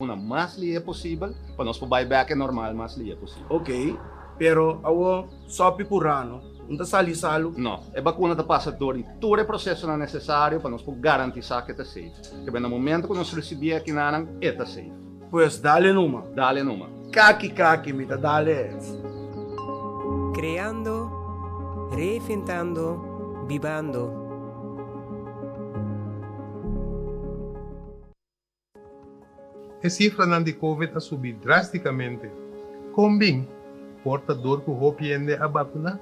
bakuna mas lihé posibel pa nos por bai bèk e normal mas lihé posibel. Ok, pero awor sòpi ku rano no ta sali salu? No, e bakuna ta pasa dor di tur e prosesonan nesesario pa nos por garantisá ku e ta safe. Kebé na momento ku nos risibí e akinanan, e ta safe. Pues dale numa. Dale numa. Kaki kaki mi ta dale. Creando, reinventando, bibando. E sifranan di Covid a subi drástikamente. Kon bin? Por ta dor ku hopi hende a bakuná?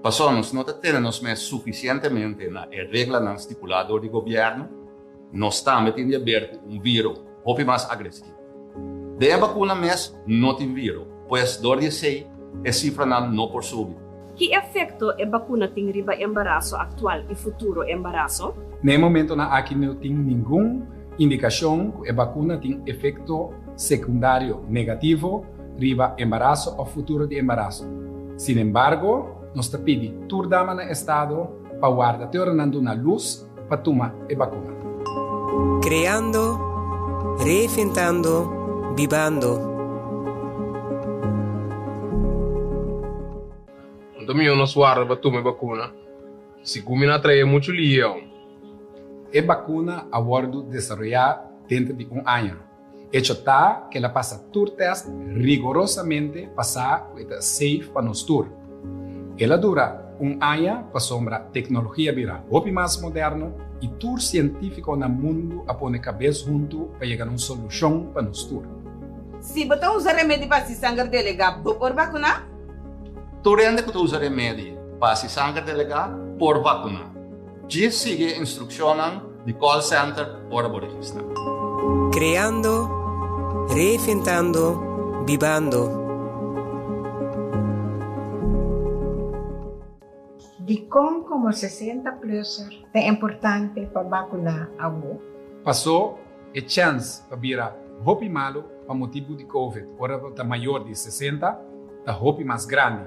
Pasobra nos no ta tene nos mes sufisientemente na e reglanan stipulá dor di gobièrnu, nos tambe tin di haber ku un viro hopi mas agresivo. Den e bakuna mes no tin viro, pues dor di esei e sifranan no por subi. Ki efekto e bakuna tin riba embaraso aktual i futuro embaraso? Na e momentonan aki no tin ningun indikashon ku e bakuna tin efekto sekundario negativo riba embaraso òf futuro di embaraso. Sinembargo, nos ta pidi tur dama na estado pa warda te ora nan duna lus pa tuma e bakuna. Kreando, reinventando, bibando. Anto mihó nos warda pa tuma e bakuna. Sigun mi na trae muchu lion. E bakuna a wòrdu desaroyá denter di un aña. Echo ta ku el a pasa tur tèst rigorosamente pa sa ku e ta safe pa nos tur. El a dura un aña pasobra teknologia bira hopi mas moderno i tur sientífiko na mundu a pone kabes huntu pa yega na un solushon pa nos tur. Si bo ta usa remedi pa hasi sanger delegá, bo por bakuná? Tur hende ku ta usa remedi pa hasi sanger delegá por bakuná. Djis sigui e instrukshonnan di call center ora bo registrá. Kreando, reinventando, bibando. Dikon komo 60 plusser ta importante pa bakuná awor? Pasó e chèns pa bira hopi malu pa motibu di covid ora bo ta mayor di 60 ta hopi mas grandi.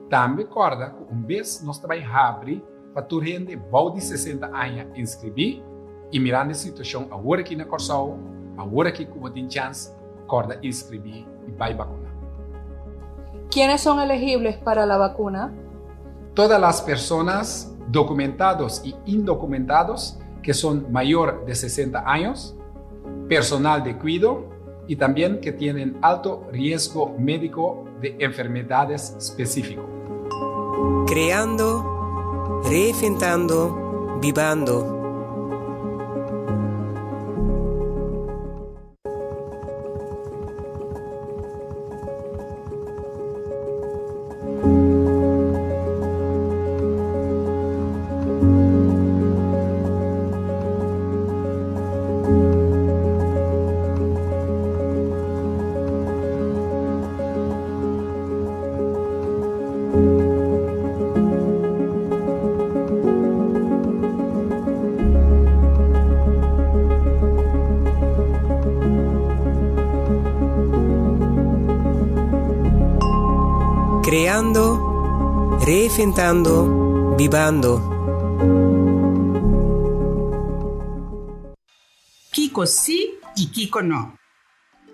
Tambe kòrda ku un bes nos ta bai habri pa tur hende bou di 60 aña inskribí i mirando e situashon awor aki na Kòrsou, awor aki ku bo tin chèns, kòrda inskribí i bai bakuná. ¿Quiénes son elegibles para la vacuna? Todas las personas documentados y indocumentados que son mayor de 60 años, personal de cuido y también que tienen alto riesgo médico de enfermedades específico. Creando, reinventando, bibando. Creando, reinventando, bibando. Kiko sí i kiko no?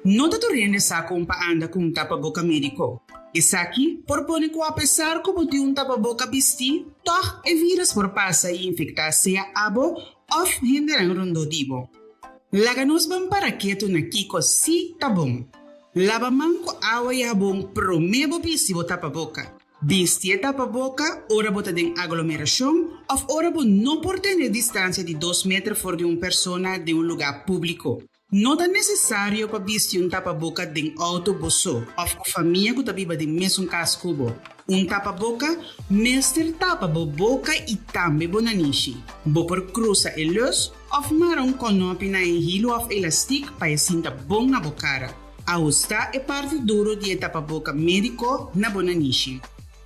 No ta tur hende sa kon pa anda ku un tapaboka médiko. Esaki por pone ku apesar ku bo tin un tapaboka bistí, tòg e vírus por pasa i infektá sea abo òf hendenan rondó di bo. Laga nos ban para ketu na kiko sí ta bon. Laba man ku awa i habon promé bo bisti bo tapaboka. Bisti e tapaboka ora bo ta den aglomerashon òf ora bo no por tene distansia di dos meter for di un persona den un lugá públiko. No ta nesesario pa bisti un tapaboka den outo bo so òf ku famia ku ta biba den mesun kas ku bo. Un tapaboka mester tapa bo boka i tambe bo nanishi. Bo por krusa e lus òf mara un kònòpi na e hilu òf elastik pa e sinta bon na bo kara. Ahustá e parti duru di e tapaboka médiko na bo nanishi.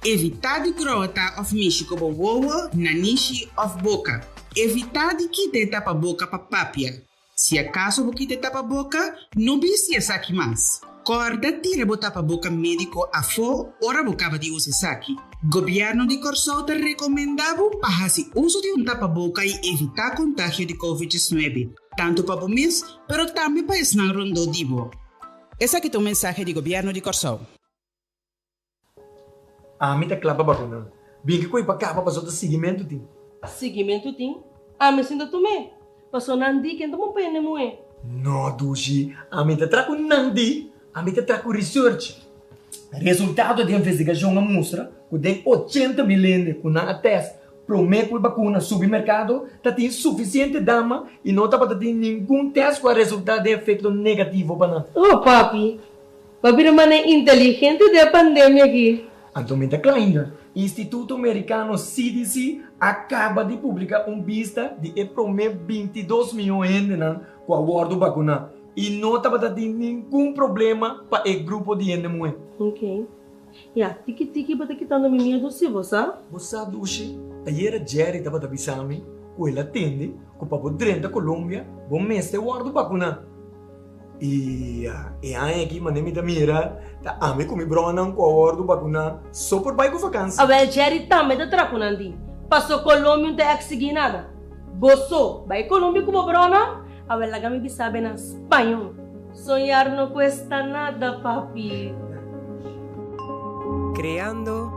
Evitá di grota òf mishi ku bo wowo, nanishi òf boka. Evitá di kita e tapaboka pa papia. Si akaso bo kita e tapaboka, no bisti esaki mas. Kòrda tira bo tapaboka médiko afó ora bo kaba di usa esaki. Gobièrnu di Kòrsou ta rekomendá bo pa hasi uso di un tapaboka i evitá kontagio di Covid 19, tantu pa bo mes, pero tambe pa esnan rondó di bo. Esaki ta un mensahe di Gobièrnu di Kòrsou. Ami ta kla pa bakuna. Bin ki koe pa kaba paso ta siguimentu tin. Siguimentu tin? Ami sinta tum'é. Paso nan di ken ta bon pa hende muhé. No dushi, ami ta tra ku nan di, ami ta tra ku research. Resultado di investigashon a mustra ku den 80.000 hende ku nan a test promé ku e bakuna subi merkado ta tin sufisiente dama i no tabata tin ningun test ku a resultá den efekto negativo pa nan. Oh papi, Bo bira manera inteligente den e pandemia aki. Anto mi ta kla ainda. Instituto Merikano CDC a kaba di publiká un bista di e promé 22 mion hendenan ku a wòrdu bakuná i no tabata tin ningun problema pa e grupo di hende muhé. Ok. Ya, tiki tiki bo ta kitando mi miedu si, bo sa? Bo sa, Dushi, ayera Jerry tabata bisa mi ku el a tende ku pa bo drenta Colombia bo mester wòrdu bakuná. I e aña aki manera mi ta mira ta ami ku mi bronan ku a wòrdu bakuná so por bai ku vakansi. Awel Jerry tambe ta tra ku nan di paso Colombia un ta eksigí nada. Bo so bai Colombia ku bo bronan? Awel laga mi bisa be na spañó. Soñar no cuesta nada papi. Creando,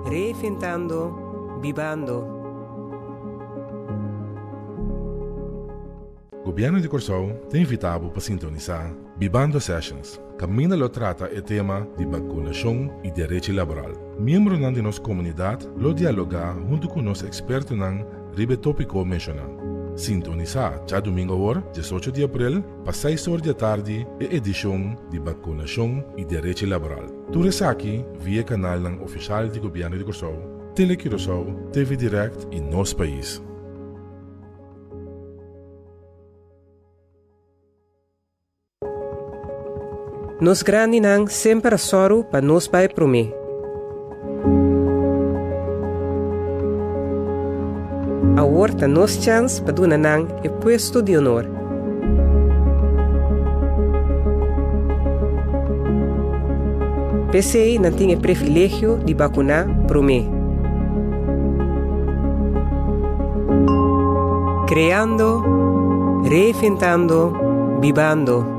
reinventando, bibando. Gobièrnu di Kòrsou ta invitá bo pa sintonisá Bibando Sessions, kaminda lo trata e tema di bakunashon i derechi laboral. Miembronan di nos komunidat lo dialogá huntu ku nos ekspertonan riba e tópiko menshoná. Sintonisá djadumingu awor, 18 di aprel, pa seis or di atardi e edishon di Bakunashon i Derechi Laboral. Tur esaki via e kanalnan ofishal di Gobièrnu di Kòrsou, Tele Curaçao, TV Direct i Nos Pais. Nos grandinan semper a sòru pa nos bai promé. Awor ta nos chèns pa duna nan e puesto di honor. P'esei nan tin e previlegio di bakuná promé. Kreando, reinventando, bibando.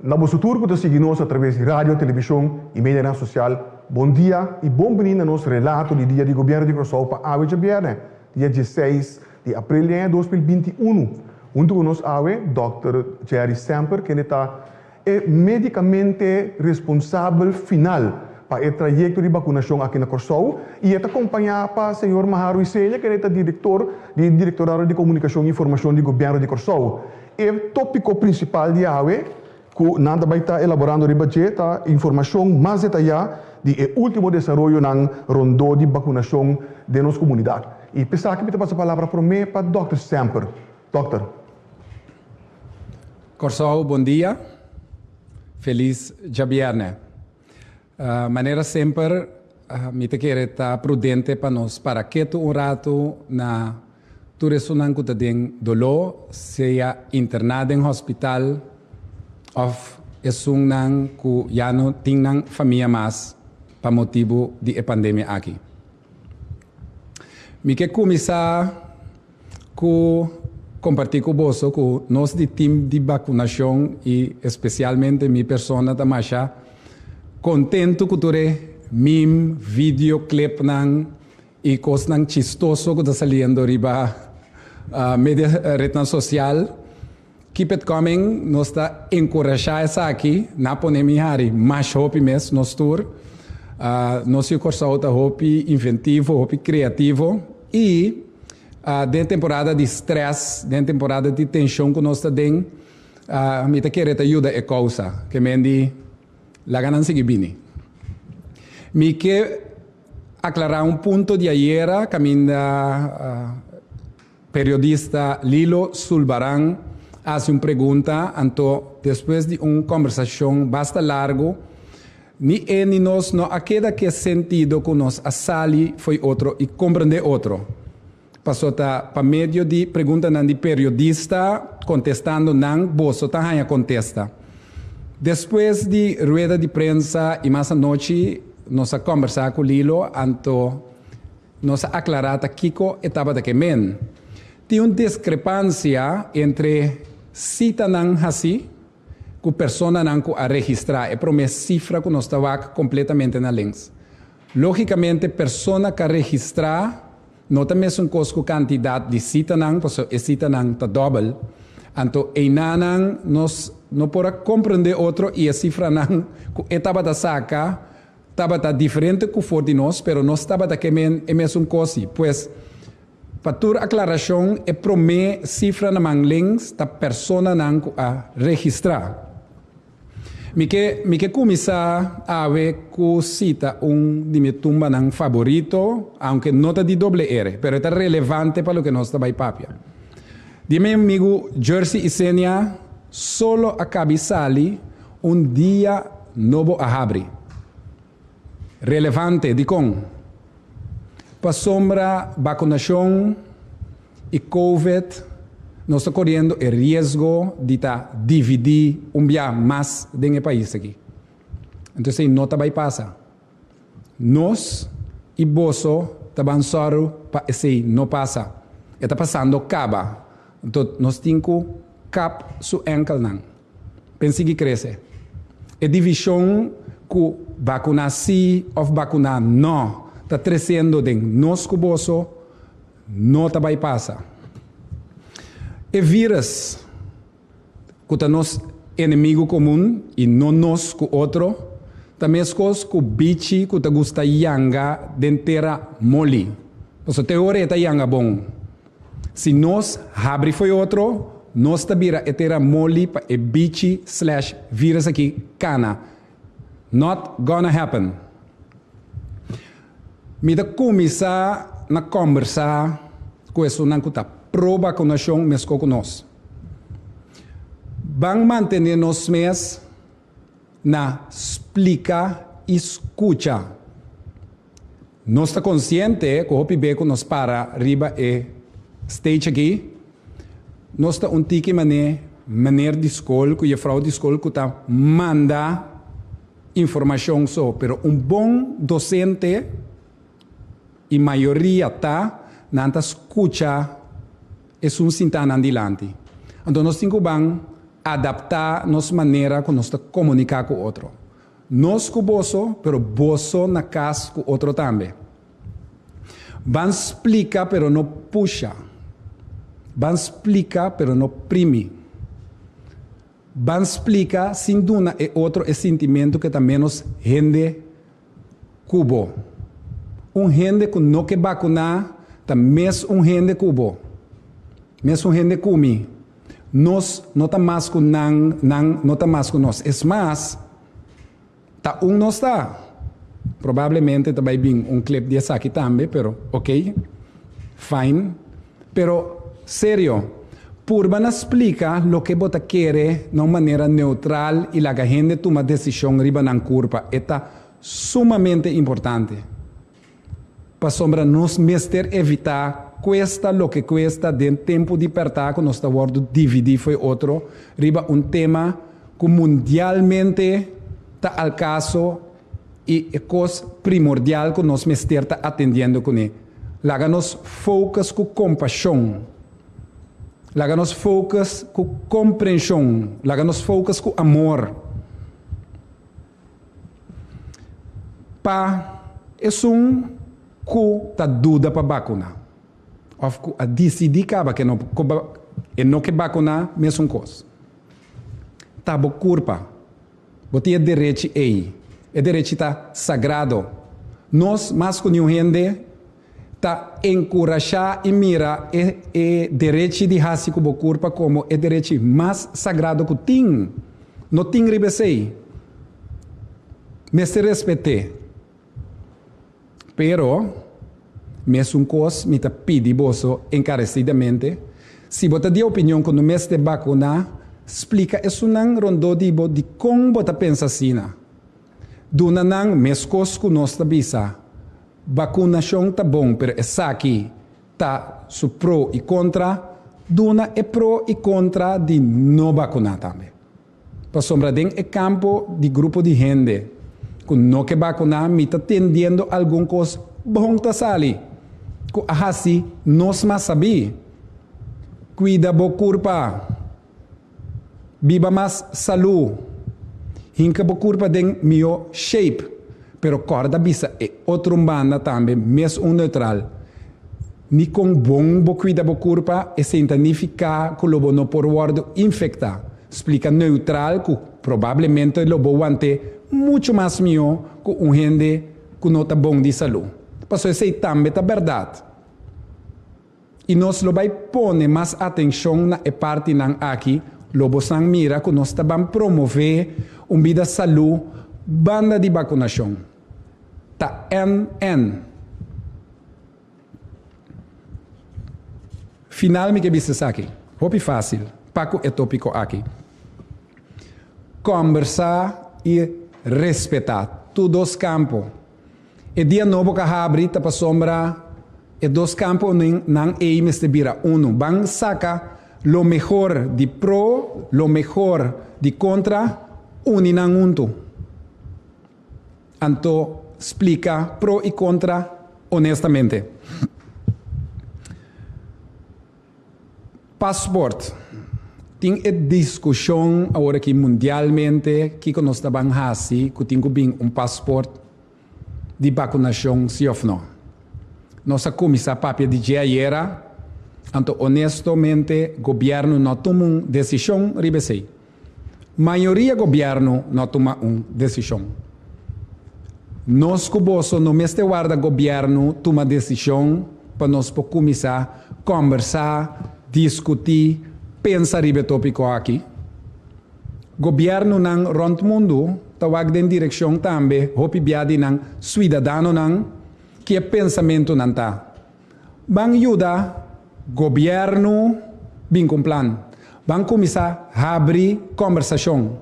Na boso tur ku ta sigui nos a traves di radio, televishon i medianan sosial, bon dia i bon bini na nos relato di dia di Gobièrnu di Kòrsou pa awe djabièrnè, dia dieseis di aprel di aña 2021. Huntu ku nos awe, Dòkter Jerry Semper, kende ta E medikamente responsabel final pa e trayekto di bakunashon aki na Kòrsou i e ta kompañá pa señor Maharu Isenia kende ta direktor di Direktorado di Komunikashon i Informashon di Gobièrnu di Kòrsou. E tópiko prinsipal di awe ku nan ta bai ta elaborando riba dje ta informashon mas detayá di e último desaroyonan rondó di bakunashon den nos komunidat. I p'esaki mi ta pasa palabra promé pa dòkter Semper. Dòkter. Kòrsou bon dia, felis djabièrnè. Manera semper mi ta kere ta prudente pa nos para ketu un ratu na tur esunnan ku ta den doló, sea interná den hospital òf esunnan ku ya no tin nan famia mas pa motibu di e pandemia aki. Mi ke kuminsá ku kompartí ku boso ku nos di tim di bakunashon i espesialmente mi persona ta masha kontentu ku tur e meme, video clipnan i kosnan chistoso ku ta saliendo riba media retnan sosial. Keep it coming, nos ta enkurashá esaki, na pone mi hari masha hopi mes, nos tur. Nos yu Kòrsou ta hopi inventivo, hopi kreativo i den temporada di strès, den temporada di tenshon ku nos ta den, mi ta kere ta yuda e kousa. Ke men di laga nan sigui bini. Mi ke aklará un punto di ayera kaminda. Periodista Lilo Sulbaran a hasi un pregunta, anto despues di un kòmbersashon basta largu, ni e ni nos no a keda ku e sentido ku nos a sali fo'i otro i komprendé otro. Paso ta pa medio di preguntanan di periodista kontestando nan boso ta haña kontesta. Despues di rueda di prensa i mas anochi nos a kòmbersá ku Lilo, anto Nos a aklará ta kiko e tabata ke men. Tin un diskrepansia entre sitanan hasí ku personanan ku a registrá, e promé sifra ku nos ta wak kompletamente na links. Lógikamente persona ku a registrá no ta mesun kos ku kantidat di sitanan, pasobra e sitanan ta dòbel. Anto einanan nos no por a komprendé otro i e sifranan ku e tabata saka Tabata diferente ku for di nos, pero nos tabata ke men e mesun kos si. Pues, pa tur aklarashon, e promé sifra na man links ta personanan ku a registrá. Mi ke mi ke kuminsá awe ku sita un di mi tumbanan faborito, aunke no ta di doble ere, pero e ta relevante pa loke nos ta bai papia. Di mi amigu Jersey Isenia, Solo a kabi sali un dia nobo a habri. Relevante, dikon? Pasobra bakunashon i covid nos ta koriendo e riesgo di ta dividí un bia mas den e pais aki. Entonces esei no ta bai pasa. Nos i boso ta ban sòru pa esei no pasa. E ta pasando kaba. Anto nos tin ku kap su ènkelnan. Pen sigui krese. E divishon ku bakuná sí òf bakuná nò ta tresiendo den nos ku boso no ta bai pasa. E vírus ku ta nos enemigu komun i no nos ku otro, ta meskos ku bichi ku ta gusta yanga den tera moli. Pasobra te ora e ta yanga bon. Si nos habri fo'i otro, nos ta bira e tera moli pa e bichi slash virus aki kana. Not gonna happen. Mi ta kuminsá na kòmbersá ku esunnan ku ta pro bakunashon meskó ku nos. Ban mantené nos mes na splika i skucha. Nos ta konsiente ku hopi be ku nos para riba e stage aki, nos ta un tiki mané meneer di skol ku jefrouw di skol ku ta manda informashon so, pero un bon dosente i mayoria ta nan ta skucha esun sintá nan dilanti. Anto nos tin ku ban adaptá nos manera ku nos ta komuniká ku otro. Nos ku boso, pero boso na kas ku otro tambe. Ban splika pero no pusha. Ban splika pero no primi. Ban splika sin duna e otro e sintimentu ku e ta ménos hende ku bo. Un hende ku no ke bakuná ta mes un hende ku bo. Mes un hende ku mi. Nos no ta mas ku nan, nan no ta mas ku nos. Es mas, ta un nos ta. Probablemente ta bai bin un clip di esaki tambe, pero ok, fine. Pero, serio, purba na splika loke bo ta kere na un manera neutral i laga hende tuma desishon riba nan kurpa. E ta sumamente importante. Pasobra nos mester evitá kuesta loke kuesta den tempu di pèrtá ku nos ta wòrdu dividí fo'i otro riba un tema ku mundialmente ta al kaso i e kos primordial ku nos mester ta atendiendo kuné. Laga nos focus ku kompashon. Laga nos focus ku komprenshon. Laga nos focus ku amor. Pa esun ku ta duda pa bakuná òf ku a disidí kaba ke no e no ke bakuná mesun kos. Ta bo kurpa. Bo tin e derechi ei. E derechi ta sagrado. Nos mas ku niun hende ta enkurashá i mira e e derechi di hasi ku bo kurpa komo e derechi mas sagrado ku tin. No tin riba esei. Mester respet'é. Pero, Mesun kos mi ta pidi boso enkaresidamente, si bo ta di opinion ku no mester bakuná, splika esunnan rondó di bo dikon bo ta pensa asina. Duna nan meskos ku nos ta bisa, bakunashon ta bon pero esaki ta su pro i kontra, duna e pro i kontra di no bakuná tambe. Pasobra den e kampo di grupo di hende ku no ke bakuná mi ta tendiendo algun kos bon ta sali ku a hasi nos mas sabí. Kuida bo kurpa. Biba mas salú. Hinka bo kurpa den mihó shape. Pero kòrda bisa e otro un banda tambe mes un neutral. Ni kon bon bo kuida bo kurpa, esei ta nifiká ku lo bo no por wòrdu infektá. Splika neutral ku probablemente lo bo want'é muchu mas mihó ku un hende ku no ta bon di salú. Pasobra esei tambe ta bèrdat. I nos lo bai pone mas atenshon na e partinan aki, lo bosan mira ku nos ta ban promové un bida salú banda di bakunashon. Ta NN. Final mi ke bisa esaki, hopi fásil pa ku e tópiko aki. Kòmbersá i respetá tur dos kampo. E dia nobo ka habri ta pasobra e dos kamponan ei mester bira unu. Ban saka lo mehor di pro, lo mehor di kontra, uni nan huntu. Anto splika pro i kontra honestamente. Paspoort. Tin e diskushon awor aki mundialmente kiko nos ta ban hasi ku tin ku bin un paspoort di bakunashon si òf no. Nos a kuminsá papia di dje ayera, anto honestomente gobièrnu no a tuma un desishon riba esei. Mayoria gobièrnu no a tuma un desishon. Nos ku boso no mester warda gobièrnu tuma desishon pa nos por kuminsá kòmbersá, diskutí, pensa riba e tópiko aki. Gobièrnunan rònt mundu ta wak den direkshon tambe hopi bia di nan suidadanonan ki e pensamentunan ta. Ban yuda gobièrnu bin ku un plan. Ban kuminsá habri kòmbersashon.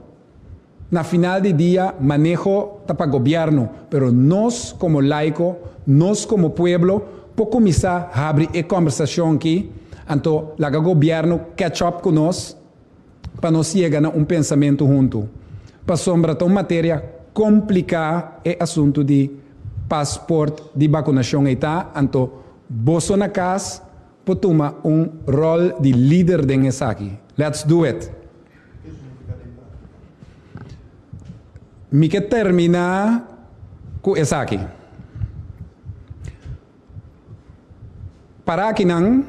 Na final di dia maneho ta pa gobièrnu, pero nos komo laiko, nos komo pueblo por kuminsá habri e kòmbersashon aki, anto laga gobièrnu catch up ku nos pa nos yega na un pensamentu huntu. Pasobra ta un materia kompliká e asuntu di pasport di bakunashon ei ta, anto boso na kas por tuma un ròl di lider den esaki. Let's do it! Mi ke terminá ku esaki. Para akinan,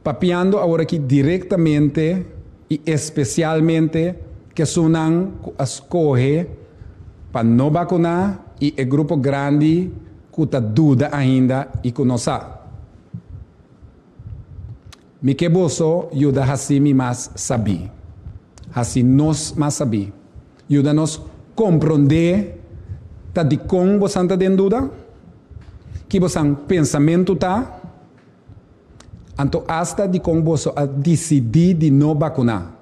papiando aworaki direktamente i espesialmente kesunnan ku a skohe pa no bakuná i e grupo grandi ku ta duda ainda i ku no sa. Mi ke boso yuda hasi mi mas sabí. Hasi nos mas sabí. Yuda nos komprondé ta dikon bosan ta den duda, ki bosan pensamentu ta, anto asta dikon boso a disidí di no bakuná.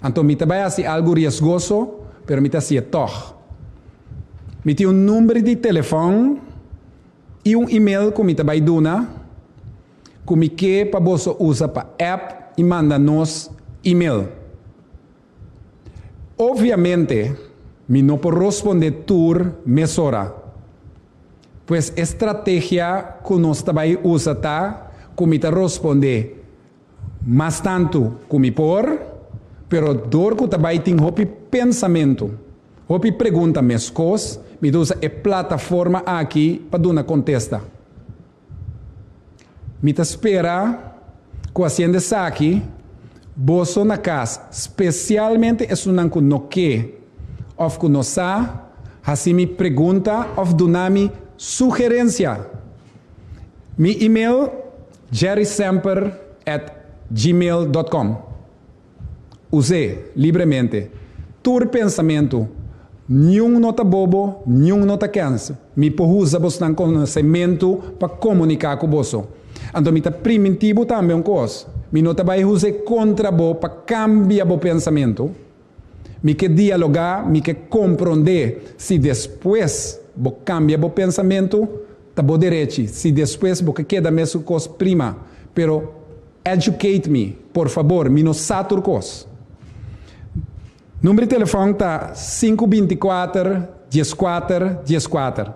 Anto mi ta bai hasi algu riesgoso, pero mi ta hasié tòg. Mi tin un number di telefòn i un email ku mi ta bai duna. Ku mi ke pa boso usa pa app i manda nos email. Obviamente mi no por rosponde tur mesora. Pues e strategia ku nos ta bai usa ta ku mi ta rosponde mas tantu ku mi por, pero dor ku ta bai tin hopi pensamentu, hopi pregunta meskos, mi ta usa e plataforma aki pa duna kontesta. Mi ta spera ku hasiendo esaki, boso na kas, spesialmente esunnan ku no ke òf ku no sa, hasi mi pregunta òf duna mi sugerensia. Mi email, jerrysemper at gmail dot com. Us'é libremente. Tur pensamentu. Niun no ta bobo, niun no ta kèns. Mi por usa bosnan konosementu pa komuniká ku boso. Anto mi ta primintí bo tambe un kos, mi no ta bai us'é kontra bo pa kambia bo pensamentu. Mi ke dialogá, mi ke komprondé. Si despues bo kambia bo pensamentu, ta bo derechi. Si despues bo ke keda mesun kos, prima. Pero educate me, por fabor, mi no sa tur kos. Number di telefòn ta sinku 24 14 14.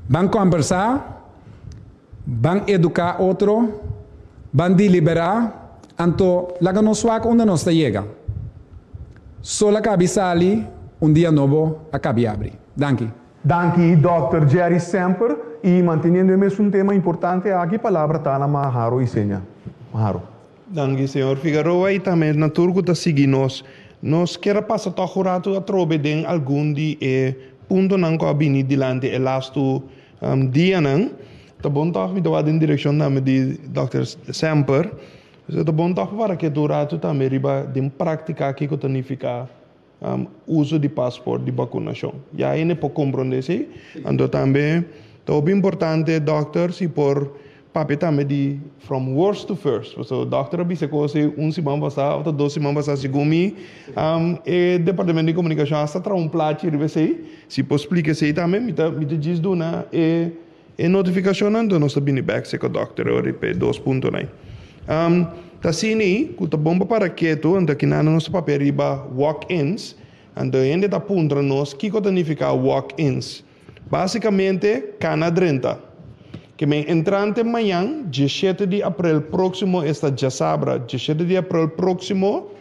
Ban kòmbersá, ban eduká otro, ban deliberá, anto laga nos wak unda nos ta yega. Sol a kabi sali, un dia nobo a kabi abri. Danki. Danki Dòkter Jerry Semper y manteniendo e mesun tema importante aki palabra ta na Maharo Isenia. Maharo. Danki señor Figaroa y tambe na tur cu ta sigui nos. Nos kier a pasa toch un rato atrobe den algun di e puntonan cu a bini dilanti e lastu dianan. Ta bon toch mi ta wak den direccion tambe di Dòkter Semper. Ta bon toch pa para ketu un rato tambe riba den practica kico ta nifica uso di paspoort di vacunacion. Ya hende por comprende esey. Anto tambe ta hopi importante dokter si por papia tambe di from worst to first. Pasobra dokter a bisa cos ey un siman pasa of ta dos siman pasa segun mi e departamento di comunicacion hasta traha un plachi riba esey. Si por splica esey tambe mi ta mi ta djis duna e E notifikashonnan anto nos ta bini bèk seka dòkter ora pa e dos puntonan ei. Ta asina ei ku ta bon pa para ketu, anto kinan nos ta papia riba walk-ins, anto hende ta puntra nos kiko ta nifiká walk-ins. Básikamente kana drenta. Ke men entrante mañan, diesshete di aprel próksimo, esta djasabra diesshete di aprel próksimo,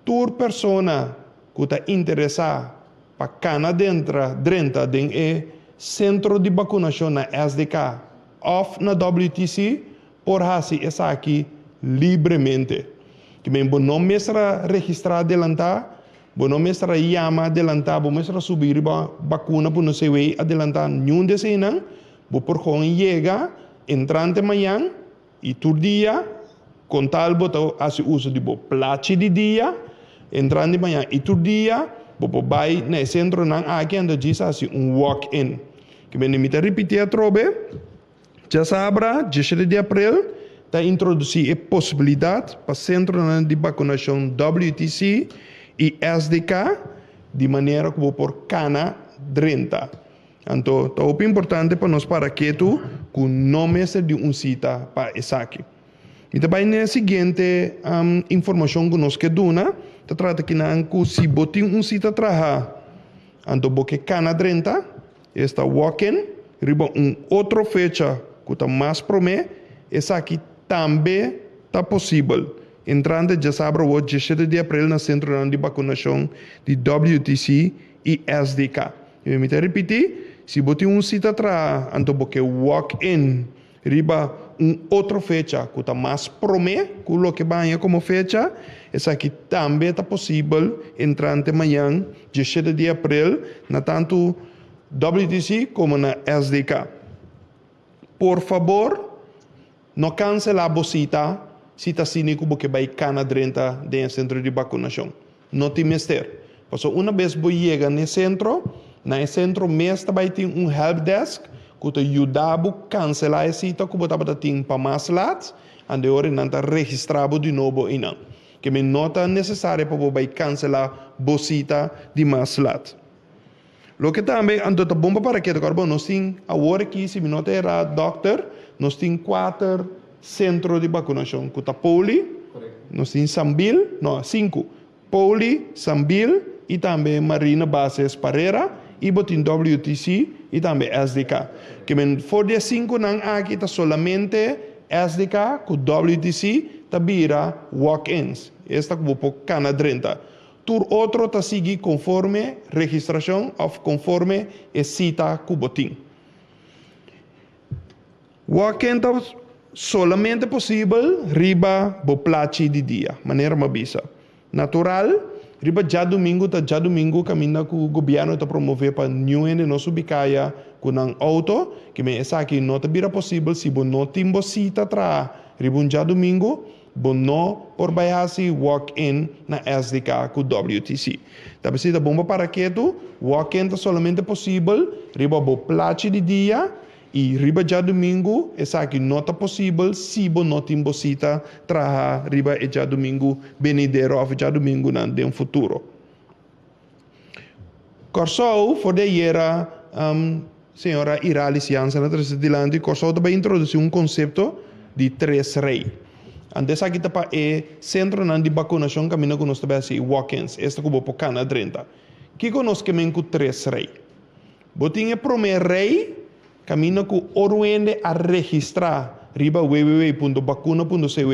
tur persona ku ta interesá Pa kana dentra drenta den e sentro di bakunashon na SDK òf na WTC por hasi esaki libremente. Ke men bo no mester a registrá adelantá, bo no mester a yama adelantá, bo mester a subi riba bakuna ku no se wei adelantá niun di eseinan. Bo por gewoon yega entrante mañan I tur dia, kon tal bo ta hasi uso di bo plachi di dia, entrando di mañana i tur dia, bo por bai na e sentronan aki anto djis hasi un walk-in. Ke mende mi ta ripití atrobe, djasabra, diesshete di aprel, ta introdusí e posibilidat pa sentronan di bakunashon WTC i SDK di manera ku bo por kana drenta. Anto ta hopi importante pa nos para ketu ku no mester di un sita pa esaki. Mi ta bai na e siguiente informashon ku nos ke duna, ta trata kinan ku si bo tin un sita traha anto bo ke kana drenta, esta walk-in, riba un otro fecha ku ta mas promé, esaki tambe ta posibel. Entrante djasabra awor diesshete di aprel na sentronan di bakunashon di WTC i SDK. I mi ta ripití, si bo tin un sita traha, anto bo ke walk in riba un otro fecha ku ta mas promé ku loke baña komo fecha, esaki tambe ta posibel entrante mañan diesshete di aprel na tantu WTC komo na SDK. Por fabor no kanselá bo sita si ta asina ku bo ke bai kana drenta den e sentro di bakunashon. No tin mester. Pasobra una bes bo yega n'e sentro, na e sentro mes ta bai tin un helpdesk ku ta yuda bo kanselá e sita ku bo tabata tin pa mas lat, ande ora nan ta registrá bo di nobo einan. Ke men no ta nesesario pa bo bai kanselá bo sita di mas lat. Loke tambe anto ta bon pa para ketu kòrda bo, nos tin awor aki, si mi no ta erá dòkter, nos tin kuater sentro di bakunashon ku ta Poli, nos tin Sambil, no, sinku, Poli, Sambil i tambe Marina Bases Parera i bo tin WTC i tambe SDK. Ke men for di e sinkunan aki ta solamente SDK ku WTC ta bira walk-ins, esta ku bo por kana drenta. Tur otro ta sigui konforme registrashon òf konforme e sita ku bo tin. Walk-in ta solamente posibel riba bo plachi di dia, manera mi a bisa. Natural, riba djadumingu ta djadumingu kaminda ku gobièrnu ta promové pa niun hende no subi kaya ku nan outo, kimen esaki no ta bira posibel si bo no tin bo sita traha riba un djadumingu. Bo no por bai hasi walk-in na SDK ku WTC. Ta p'esei ta bon pa para ketu, walk-in ta solamente posibel riba bo plachi di dia i riba djadumingu esaki no ta posibel si bo no tin bo sita traha riba e djadumingu benidero òf e djadumingunan den futuro. Kòrsou for di ayera señora Iralis Jansen a trese dilanti Kòrsou ta bai introdusí un konsepto di tres rei. Anto esaki ta pa e sentronan di bakunashon kaminda ku nos ta bai hasi walk-ins, esta ku bo por kana drenta. Kiko nos ke men ku tres rei? Bo tin e promé rei kaminda ku ora un hende a registrá riba www.bakuna.cw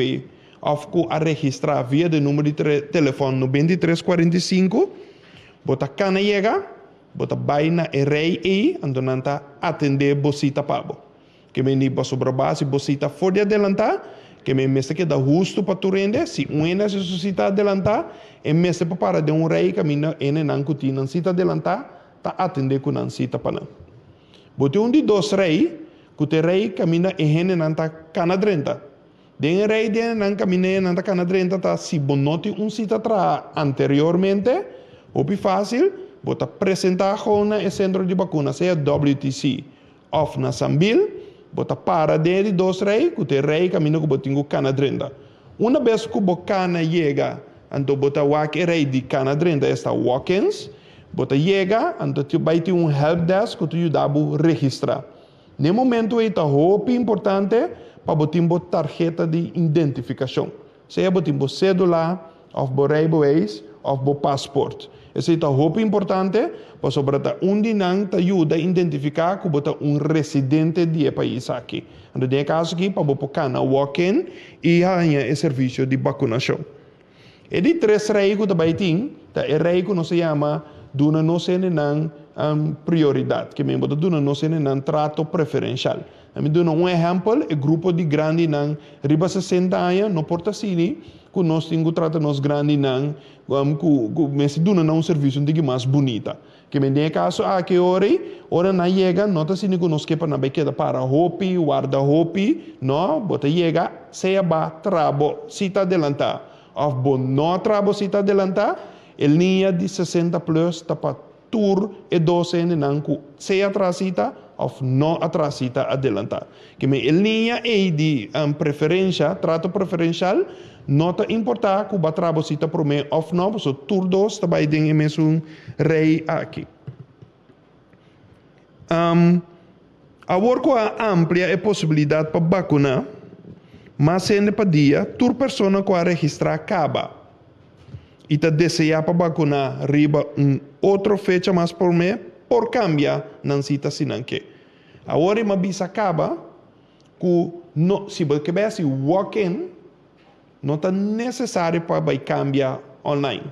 òf ku a registrá via di number di telefòn 93 45, bo ta kana yega, bo ta bai na e rei ei, anto nan ta atendé bo sita pa bo. Ke men di pasobra bo a hasi bo sita for di adelantá, ke men mester keda hustu pa tur hende, si un hende hasi su sita adelantá, e mester por para den un rei kaminda hendenan ku tin nan sita adelantá ta atendé ku nan sita pa nan. Bo tin un di dos rei, ku ta e rei kaminda e hendenan ta kana drenta. Den e rei den nan kaminda nan ta kana drenta ta si bo no tin un sita traha anteriormente, hopi fásil, bo ta presentá gou na e sentro di bakuna, sea WTC òf na Sambil, bo ta para den e di dos rei, ku ta e rei kaminda ku bo tin ku kana drenta. Una bes ku bo kana yega, anto bo ta wak e rei di kana drenta, esta walk-ins, bo ta yega, anto bai tin un helpdesk ku ta yuda bo registrá. N'e momentu ei ta hopi importante pa bo tin bo tarheta di identifikashon, sea bo tin bo sédula òf bo reibeweis òf bo pasport. Esei ta hopi importante pasobra ta un di nan ta yuda identifiká ku bo ta un residente di e pais aki. Anto den e kaso aki pa bo por kana walk-in i haña e servisio di bakunashon. E di tres rei ku ta bai tin ta e rei ku nos ta yama duna nos hendenan prioridat, ke men bo ta duna nos hendenan trato preferenshal. Na mi duna un ehèmpel, e grupo di grandinan riba 60 aña no por ta asini ku nos tin ku trata nos grandinan ku ku mester duna nan un servisio un tiki mas bunita. Ke men den e kaso aki ora ei, ora nan yega no ta asina ku nos ke pa nan bai keda para hopi, warda hopi, no, bo ta yega sea ba traha bo sita adelantá òf bo no a traha bo sita adelantá, e liña di 60 plus ta pa tur e dos hendenan ku sea traha sita òf no a traha sita adelantá. Ke men e liña ei di preferensha, trato preferenshal, no ta importá ku bo a traha bo sita promé òf no, pasobra tur dos ta bai den e mesun rei aki. Awor ku a amplia e posibilidat pa bakuná mas hende pa dia, tur persona ku a registrá kaba i ta deseá pa bakuná riba un otro fecha mas promé por kambia nan sita si nan ke. Awor e mabisa kaba ku no si bo ke bai hasi walk in no ta nesesario pa bai kambia online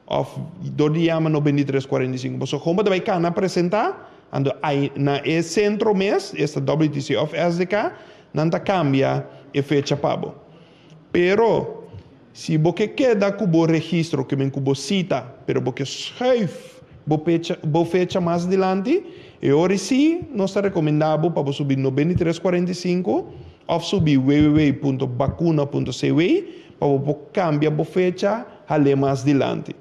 òf dor di yama 93 45 pasobra kon bo ta bai kana presentá anto ai na e sentro mes esta WTC òf SDK nan ta kambia e fecha pa bo pero si bo ke keda ku bo registro ke men ku bo sita pero bo ke schuif bo pecha bo fecha mas dilanti e ora si nos ta rekomendá bo pa bo subi 93 45 òf subi www.bakuna.cw pa bo por kambia bo fecha hal'é mas dilanti.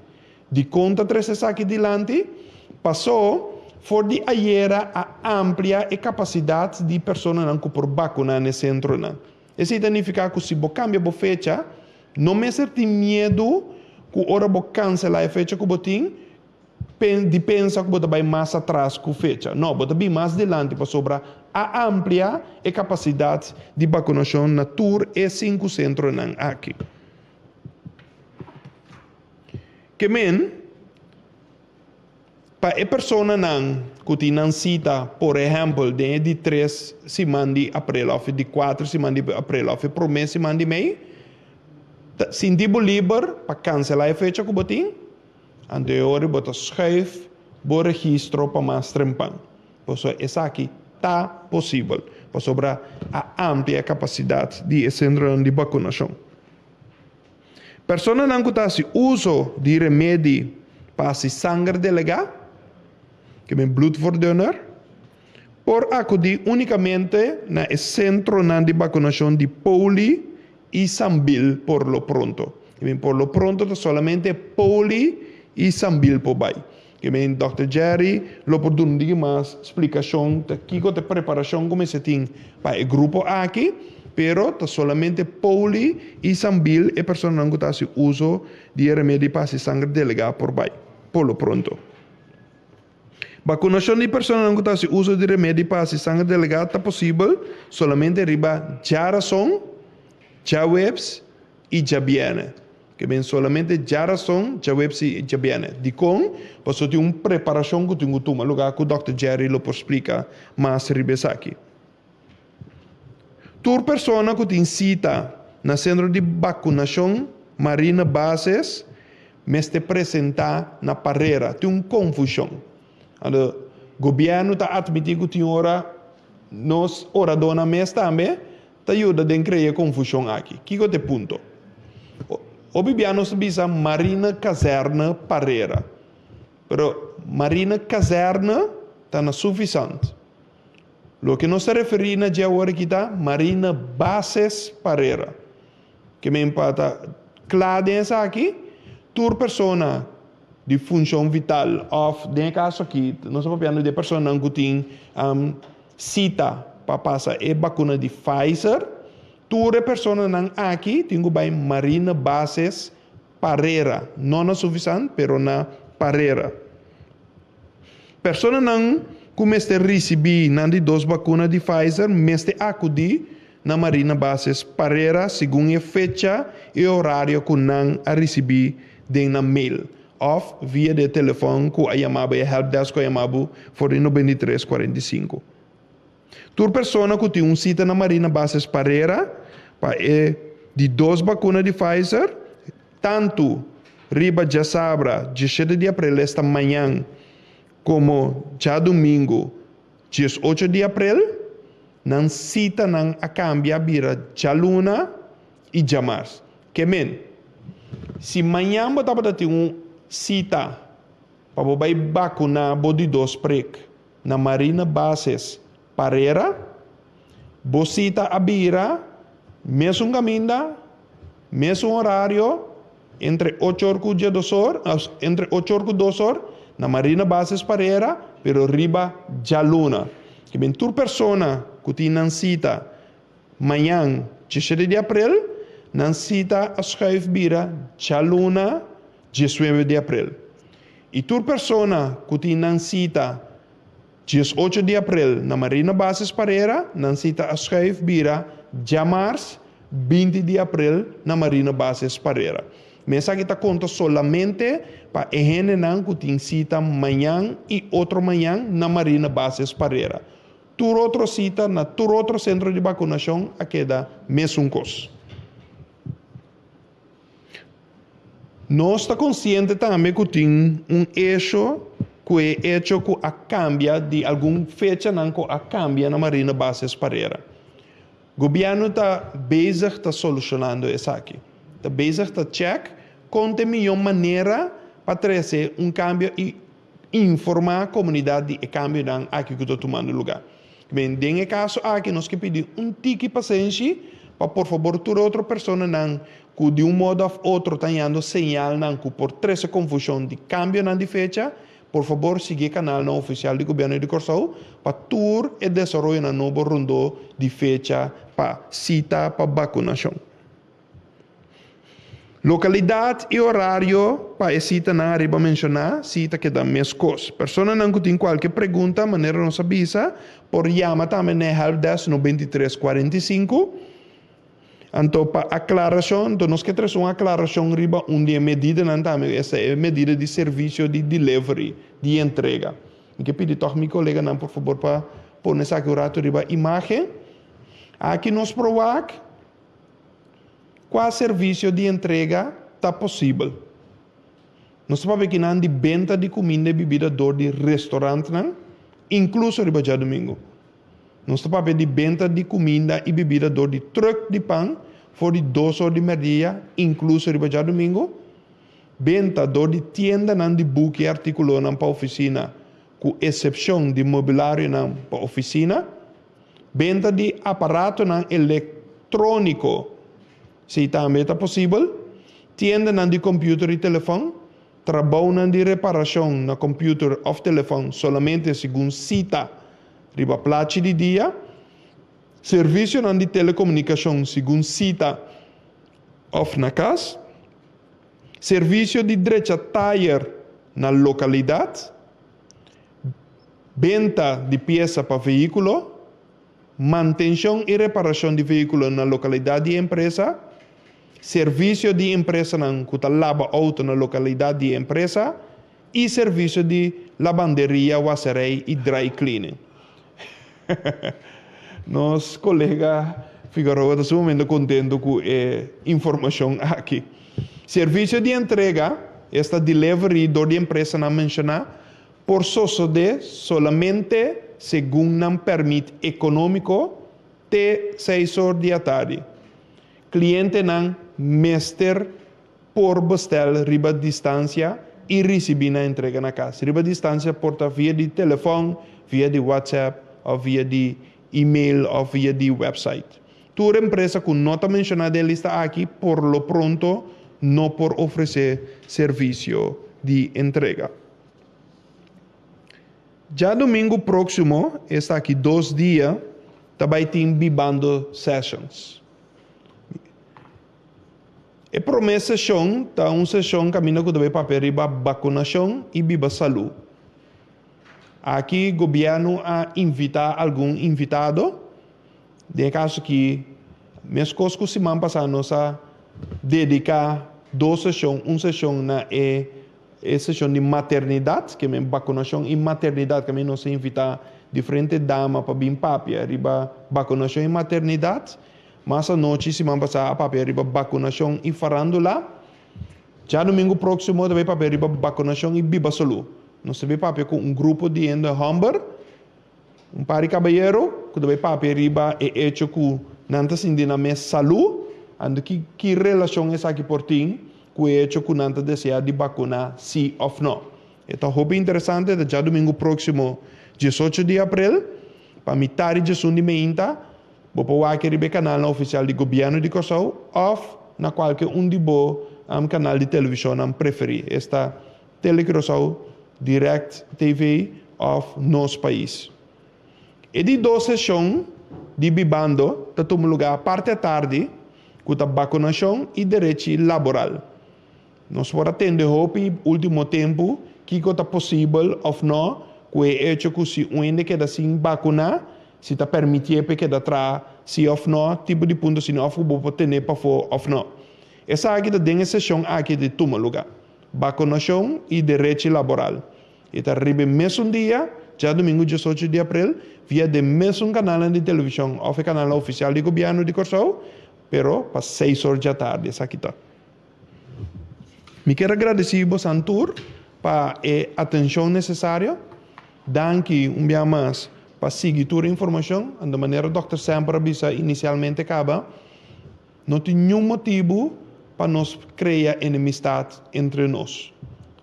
Dikon ta trese esaki dilanti? Pasó for di ayera a amplia e kapasidat di personanan ku por bakuná na e sentronan. Esei ta nifiká ku si bo kambia bo fecha, no mester tin miedu ku ora bo kanselá e fecha ku bo tin, di pensa ku bo ta bai mas atras ku fecha. No, bo ta bin mas dilanti pasobra a amplia e kapasidat di bakunashon na tur e sinku sentronan aki. Ke men, pa e personanan ku tin nan sita, por ehèmpel, den e di tres siman di aprel òf e di kuater siman di aprel òf e promé siman di mei, ta sinti bo liber pa kanselá e fecha ku bo tin, anto e ora bo ta schuif bo registro pa mas trempan. Pasobra esaki ta posibel, pasobra a amplia e kapasidat di e sentronan di bakunashon. Personanan ku ta hasi uso di remedi pa hasi sanger delegá, ke men bloedverdunner, por akudí únikamente na e sentronan di bakunashon di poli. i Sambil por lo pronto. Ke men por lo pronto ta solamente Poli i Sambil por bai. Ke men Dòkter Jerry lo por duna un diki mas splikashon ta kiko ta e preparashon ku mester tin pa e grupo aki, pero ta solamente Poli i Sambil e personanan ku ta hasi uso di e remedi pa hasi sanger delegá por bai por lo pronto. Bakunashon di personanan ku ta hasi uso di remedi pa hasi sanger delegá ta posibel solamente riba djarason, djaweps i djabièrnè. Ke men solamente djarason, djaweps i djabièrnè. Dikon? Pasobra tin un preparashon ku tin ku tuma lugá ku dòkter Jerry lo por splika mas riba esaki. Tur persona ku tin sita na sentro di bakunashon Marina Bases mester presentá na parera. Tin un konfushon. Anto gobièrnu ta atmití ku tin ora nos oradónan mes tambe ta yuda den krea e konfushon aki. Kiko ta e punto? Hopi bia nos ta bisa Marina Kazèrne Parera. Pero Marina Kazèrne ta na Suffisant. Loke nos ta referí na dje awor aki ta Marina Bases Parera. Ke men pa ta kla den esaki, tur persona di funshon vital òf den e kaso aki nos ta papiando di e personanan ku tin sita pa pasa e bakuna di Pfizer, tur e personanan aki tin ku bai Marina Bases Parera, no na Suffisant pero na Parera. Personanan ku mester risibí nan di dos bakuna di Pfizer mester akudí na Marina Bases Parera segun e fecha i orario ku nan a risibí den nan mail òf via di e telefòn ku a yama bo, e helpdesk ku a yama bo for di 93 45. Tur persona ku tin un sita na Marina Bases Parera pa e di dos bakuna di Pfizer, tantu riba djasabra diesshete di aprel esta mañan komo djadumingu diesocho di aprel, nan sitanan a kambia bira djaluna i djamars. Ke men, si mañan bo tabata tin un sita pa bo bai bakuná bo di dos prek, Na Marina Bases Parera, bo sita a bira mesun kaminda, mesun orario, entre ocho or ku djedos or, entre ocho or ku dos or, na Marina Bases Parera, pero riba djaluna. Ke ben tur persona ku tin nan sita mañan diesshete di aprel, nan sita a schuif bira djaluna diesnuebe di aprel. I tur persona ku tin nan sita 18 di aprel na Marina Bases Parera, nan sita a schuif bira djamars 20 di aprel na Marina Bases Parera. Mi esaki ta konta solamente pa e hendenan ku tin sita mañan i otro mañan na Marina Bases Parera. Tur otro sita na tur otro sentro di bakunashon a keda mesun kos. Nos ta konsiente tambe ku tin un esho ku e echo ku a kambia di algun fechanan ku a kambia na Marina Bases Parera. Gobièrnu ta bezig ta solushonando esaki. Ta bezig ta chèk kon ta e mihó manera pa trese un kambio i informá komunidat di e kambionan aki ku ta tumando lugá. Ben, den e kaso aki nos ke pidi un tiki pasenshi pa por fabor tur otro personanan ku di un modo òf otro ta hañando señalnan ku por trese konfushon di kambionan di fecha, por fabor sigui e kanalnan ofisial di Gobièrnu di Kòrsou pa tur e desaroyonan nobo rondó di fecha pa sita pa bakunashon. Lokalidat i orario pa e sitanan ariba menshoná si ta keda meskos. Personanan ku tin kualke pregunta, manera nos a bisa, por yama tambe na e helpdesk 93 45. Anto pa aklarashon, anto nos ke trese un aklarashon riba un di e medidanan tambe, esta e medida di servisio di delivery, di entrega. Mi ke pidi tòg mi koleganan por fabor pa pone esaki un ratu riba imágen. Aki nos por wak. Kua servisio di entrega ta posibel? Nos ta papia kinan di benta di kuminda i bibida dor di restorantnan, inkluso riba djadumingu. Nos ta papia di benta di kuminda i bibida dor di trùk di pan for di dos or di mèrdia, inkluso riba djadumingu. Benta dor di tiendanan di buki i artíkulonan pa ofisina, ku esepshon di mobilarionan pa ofisina. Benta di aparatonan elektróniko. Esei tambe ta posibel. Tiendanan di kòmpiuter i telefòn, trabounan di reparashon na kòmpiuter òf telefòn solamente segun sita riba plachi di dia, servisionan di telekomunikashon segun sita òf na kas, servisio di drecha tayer na lokalidat, benta di piesa pa vehíkulo, mantenshon i reparashon di vehíkulo na lokalidat di empresa, servisio di empresanan ku ta laba outo na lokalidat di empresa i servisio di labanderia, waserei i dry cleaning. Nos kolega Figueroa ta sumamente kontentu ku e informashon aki. Servisio di entrega, esta delivery dor di empresanan menshoná, por sosodé solamente segun nan pèrmit ekonómiko te seis or di atardi. Klientenan mester por bestèl riba distansia i risibí nan entrega na kas. Riba distansia por ta via di telefòn, via di WhatsApp òf via di email òf via di wèpsait. Tur empresa ku no ta menshoná den e lista aki por lo pronto no por ofresé servisio di entrega. Djadumingu próksimo, esta aki dos dia, ta bai tin Bibando Sessions. E promé seshon ta un seshon kaminda ku ta bai papia riba bakunashon i biba salú. Aki gobièrnu a invitá algun invitado. Den e kaso aki, meskos ku siman pasá nos a dediká dos seshon, un seshon na e E seshon di maternidat, ke men bakunashon i maternidat, kaminda nos a invitá diferente dama pa bin papia riba bakunashon i maternidat. Mas anochi siman pasá a papia riba bakunashon i farándula. Djadumingu próksimo ta bai papia riba bakunashon i biba salú. Nos ta bai papia ku un grupo di hende hòmber, un par di kabayero, ku ta bai papia riba e echo ku nan ta sinti nan mes salú, anto ki ki relashon esaki por tin ku e echo ku nan ta deseá di bakuná sí òf nò. E ta hopi interesante, ta djadumingu próksimo diesocho di aprel, pa mitar di diesun di meinta, bo por wak riba e kanalnan ofisial di Gobièrnu di Kòrsou òf na kualke un di bo kanal di televishonnan preferí, esta Telecuraçao, Direct TV òf Nos Pais. E di dos seshon di Bibando ta tuma lugá parti atardi ku ta bakunashon i derechi laboral. Nos por a tende hopi último tempu kiko ta posibel òf nò ku e echo ku si un hende keda sin bakuná, si ta permitié pa e keda traha si òf nò, tipo di punto asina òf ku bo por ten'é pafó òf nò. Esaki ta den e seshon aki di tuma lugá. Bakunashon i derechi laboral. E ta riba e mesun dia, djadumingu diesocho di aprel, via den mesun kanalnan di televishon òf e kanalnan ofisial di gobièrnu di Kòrsou, pero pa seis or djatardi esaki ta. Mi kier a gradisí bosan tur pa e atenshon nesesario. Danki un bia mas pa sigui tur e informashon. Anto manera dòkter Semper a bisa inisialmente kaba, No tin niun motibu pa nos krea enemistat entre nos.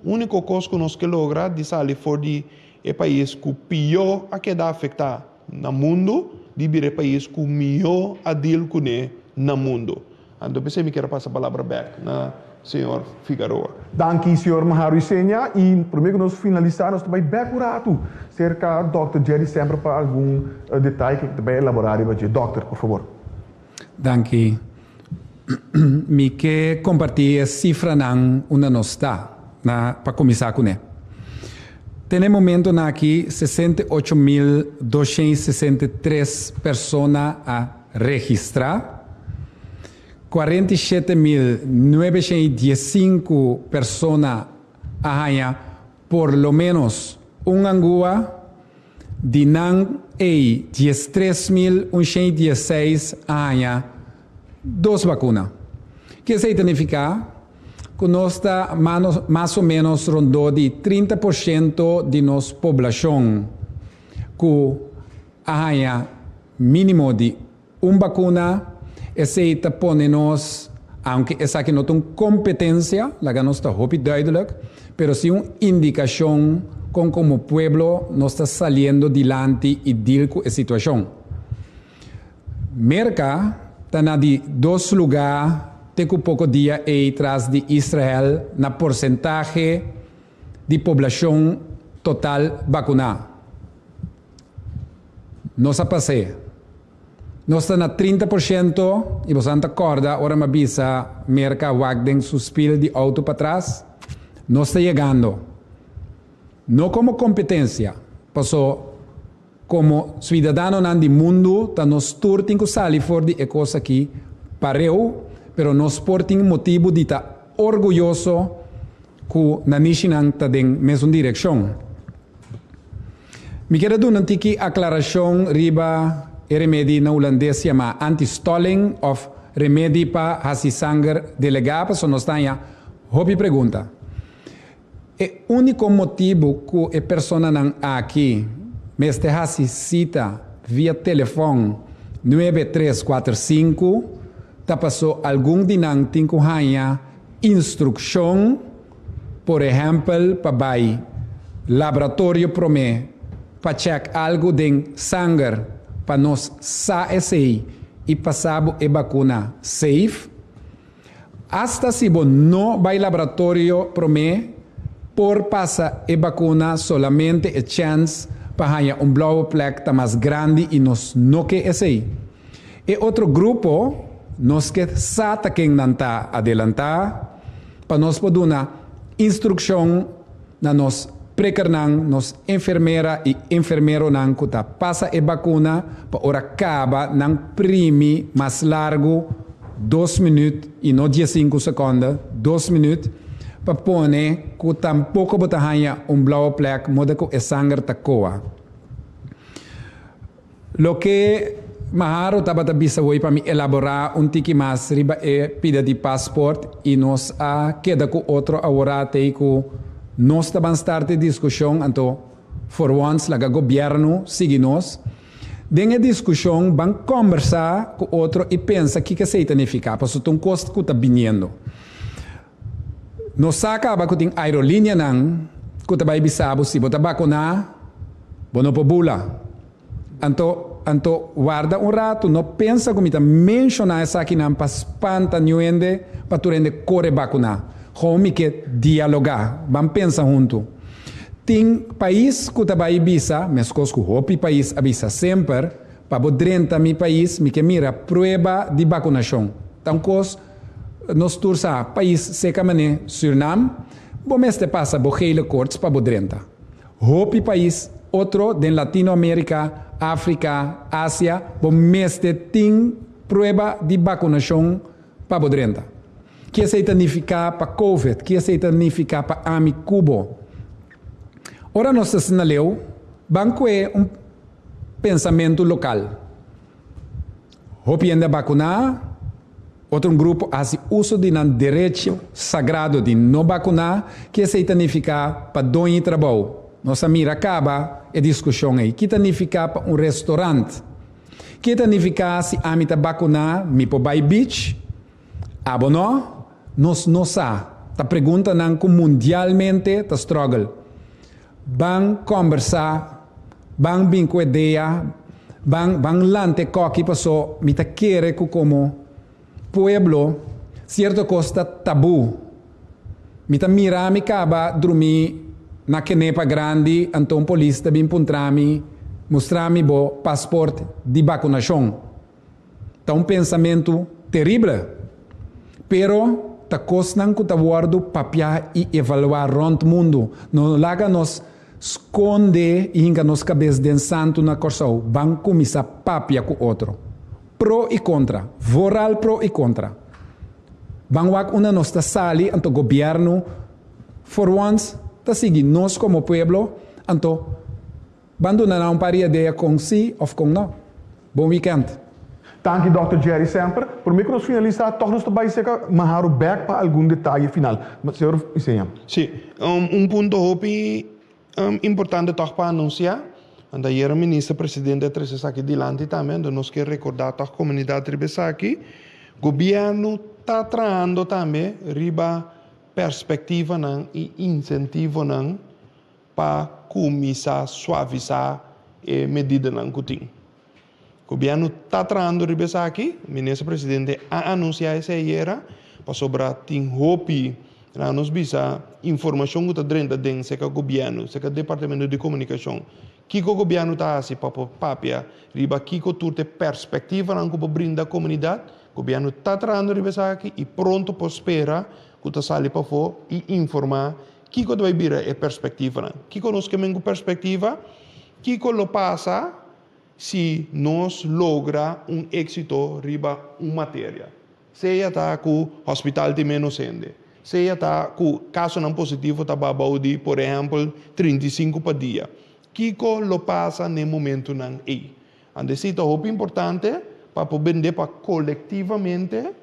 Úniko kos ku nos ke logra di sali for di e pais ku pió a keda afektá na mundu di bira e pais ku mihó a deal kuné na mundu. Anto p'esei mi kier a pasa palabra bèk na señor Figaroa. Danki señor Maharu Isenia y prome cu nos finalisa nos ta bay bek un ratu cerca Dòkter Jerry Semper pa algun detaye cu ta bay elabora riba dje. Dòkter, por favor. Danki. Mi ke kompartí e sifranan unda nos ta na pa kuminsá kuné. Te na e momentonan aki 68.263 persona a registrá, 47.915 persona a haña por lo ménos un angua, Di nan ei 13116 a haña dos bakuna. Ke esei ta nifiká? Ku nos ta mas o ménos rondó di 30% di nos poblashon ku a haña mínimo di un bakuna. Esei ta pone nos, aunke esaki no ta un kompetensia, laga nos ta hopi duidelijk, pero si un indikashon kon komo pueblo nos ta saliendo dilanti i deal ku e situashon. Merka ta na di dos lugá. te ku poko dia ei tras di Israel na porsentahe di poblashon total bakuná. Nos a pas'é. Nos ta na 30% i boso ta kòrda ora mi a bisa Merka wak den su spil di outo patras. Nos ta yegando. No komo kompetensia, paso komo suidadanonan di mundu ta nos tur tin ku sali for di e kos aki pareu, pero nos por tin motibu di ta orguyoso ku nanishinan ta den mesun direkshon. Mi kier a duna un tiki aklarashon riba e remedi na hulandes yamá antistolling òf remedi pa hasi sanger delegá pasobra nos ta haña hopi pregunta. E úniko motibu ku e personanan aki mester hasi sita via telefòn nuebe tres kuater sinku ta paso algun di nan tin ku haña instrukshon, por ehèmpel pa bai laboratorio promé pa chèk algu den sanger pa nos sa esei i pasa bo e bakuna safe. Asta si bo no bai laboratorio promé por pasa e bakuna solamente e chèns pa haña un blauwe plek ta mas grandi i nos no ke esei. E otro grupo nos ke sa ta ken nan ta adelantá pa nos por duna instrukshon na nos prekernan, nos enfermera i enfermeronan ku ta pasa e bakuna pa ora kaba nan primi mas largu, dos minüt i no diesinku sekònde, dos minüt, pa pone ku tampoko bo ta haña un blauwe plek moda ku e sanger ta koa. Loke Maharo tabata bisa hoy pa mi elaborá un tiki mas riba e pida di pasport i nos a keda ku otro aworá tei ku nos ta ban start e diskushon anto for once laga gobièrnu sigui nos den e diskushon ban kòmbersá ku otro i pensa kiko esei ta nifiká pasobra ta un kos ku ta biniendo. Nos sa kaba ku tin aerolinianan ku ta bai bisa bo si bo ta bakuná bo no por bula. Anto anto warda un ratu no pensa ku mi ta menshoná esakinan pa spanta niun hende pa tur hende kore bakuná. Gewoon mi ke dialogá, ban pensa huntu. Tin pais ku ta bai bisa, meskos ku hopi pais a bisa semper, pa bo drenta mi pais mi ke mira prueba di bakunashon. Ta un kos. Nos tur sa, pais seca mane Surinam, bo mester pasa bo gele koorts pa bo drenta. Hopi pais otro den Latino America, Africa, Asia, bo mester tin prueba di bacunacion pa bo drenta. Ki esey ta nifica pa covid? Ki esey ta nifica pa ami cu bo? Ora nos ta asina leu, ban cue un pensamento local. Hopi hende a bakuná, otro un grupo a hasi uso di nan derecho sagrado di no bakuná, ki esei ta nifiká pa doñi trabou? Nos a mira kaba e diskushon ei. Ki ta nifiká pa un restorant? Ki ta nifiká si ami ta bakuná mi por bai beach? Abo no? Nos no sa. Ta preguntanan ku mundialmente ta struggle. Ban kòmbersá, ban bin ku idea, ban ban lanta e kòki paso mi ta kere ku komo pueblo sierto kos ta tabú. Mi ta mira mi kaba drumí na Kenepa Grandi anto un polis ta bin puntra mi, mustra mi bo pasport di bakunashon. Ta un pensamentu terrible, pero ta kosnan ku ta wòrdu papiá i evaluá rònt mundu. No laga nos skonde i hinka nos kabes den santu na Kòrsou. Ban kuminsá papia ku otro. Pro i kontra. Vooral pro i kontra. Ban wak unda nos ta sali anto gobièrnu for once ta sigui nos komo pueblo anto Ban duna nan un par di idea con si of con no. Bon weekend. Danki Dòkter Jerry Semper. Prome ku nos finalisá tòg nos ta bai serka Maharo bèk pa algun detaye final. Señor Isenia. Sí, un punto hopi importante tòg pa anunsiá. Anto ayera Minister Presidente a trese esaki dilanti tambe, anto nos ke rekordá tòg komunidat riba esaki. Gobièrnu ta trahando tambe riba perspektivanan i insentivonan pa kuminsá suavisá e medidanan ku tin. Gobièrnu ta trahando riba esaki, Minister Presidente a anunsiá esei ayera. Pasobra tin hopi, laga nos bisa, informashon ku ta drenta den serka gobièrnu, serka departamento di komunikashon. Kiko gobièrnu ta hasi pa por papia riba kiko tur ta e perspektivanan ku por brinda komunidat? Gobièrnu ta trahando riba esaki i pronto por spera ku ta sali pafó i informá kiko ta bai bira e perspektivanan. Kiko nos ke men ku perspektiva? Kiko lo pasa si nos logra un éksito riba un materia? Sea ta ku hospital tin ménos hende, sea ta ku kasonan positivo ta ba bou di, por ehèmpel, 35 pa dia. Kiko lo pasa n'e momentunan ei? Anto esei ta hopi importante pa por bende pa kolektivamente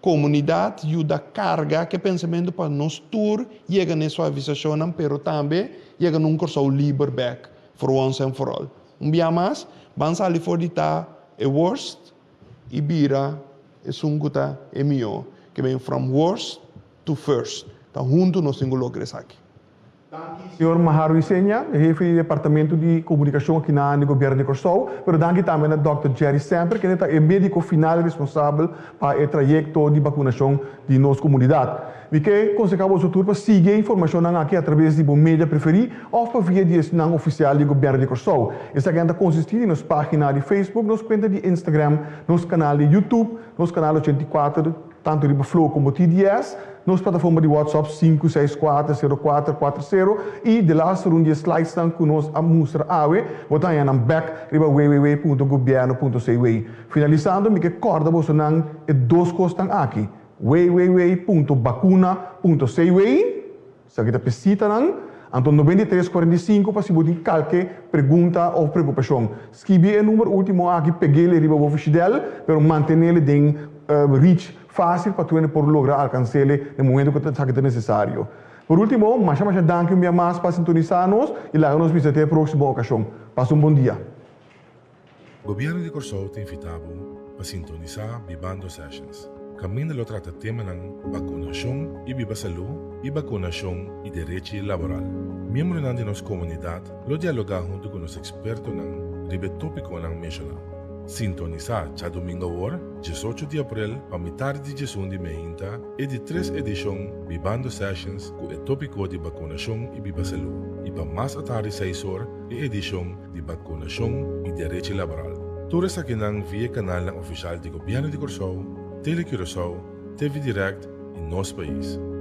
komunidat yuda karga ku e pensamentu pa nos tur yega n'e suavisashonnan pero tambe yega na un Kòrsou liber bèk for once and for all. Un bia mas, ban sali for di ta e worst i bira esun ku ta e mihó, ke ben from worst to first. Ta huntu nos tin ku logra esaki. Danki señor Maharo Isenia, hefe di departamento di komunikashon aki na di Gobièrnu di Kòrsou, pero danki tambe na dòkter Jerry Semper kende ta e médiko final responsabel pa e trayekto di bakunashon di nos komunidat. Mi ke konsehá boso tur pa sigui e informashonnan aki atraves di bo media preferí òf pa via di esnan ofisial di Gobièrnu di Kòrsou. Esaki ta konsistí di nos página di Facebook, nos kuenta di Instagram, nos kanal di YouTube, nos kanal 84, tantu riba Flow komo TDS, nos plataforma di WhatsApp 564 0440 i delaster un di e slidesnan ku nos a mustra awe, bo ta haña nan bèk riba www.gobierno.cw. Finalisando mi ke kòrda bosonan e dos kosnan aki. www.bakuna.cw, Esaki ta pesitanan, anto 93 45 pa si bo tin kalke pregunta òf preokupashon. Skibi e number último aki, peg'el riba bo fishidèl, pero manten'el den reach fásil pa tur hende por logra alkans'el den momento ku esaki ta nesesario. Por último, masha masha danki un bia mas pa sintonisá nos i laga nos bisa te e próksimo okashon. Pasa un bon dia. Gobièrnu di Kòrsou ta invitá bo pa sintonisá Bibando Sessions, kaminda lo trata temanan bakunashon i biba salú i bakunashon i derechi laboral. Miembronan di nos komunidat lo dialogá huntu ku nos ekspertonan riba e tópikonan menshoná. Sintonisá djadumingu awor, 18 di aprel, pa mitar di 11 di meinta, e di tres edishon Bibando Sessions ku e tópiko di bakunashon i biba salú, i pa mas atardi seis or, e edishon di bakunashon i derechi laboral. Tur esakinan via e kanalnan ofishal di Gobièrnu di Kòrsou, Tele Curaçao, TV Direct i Nos Pais.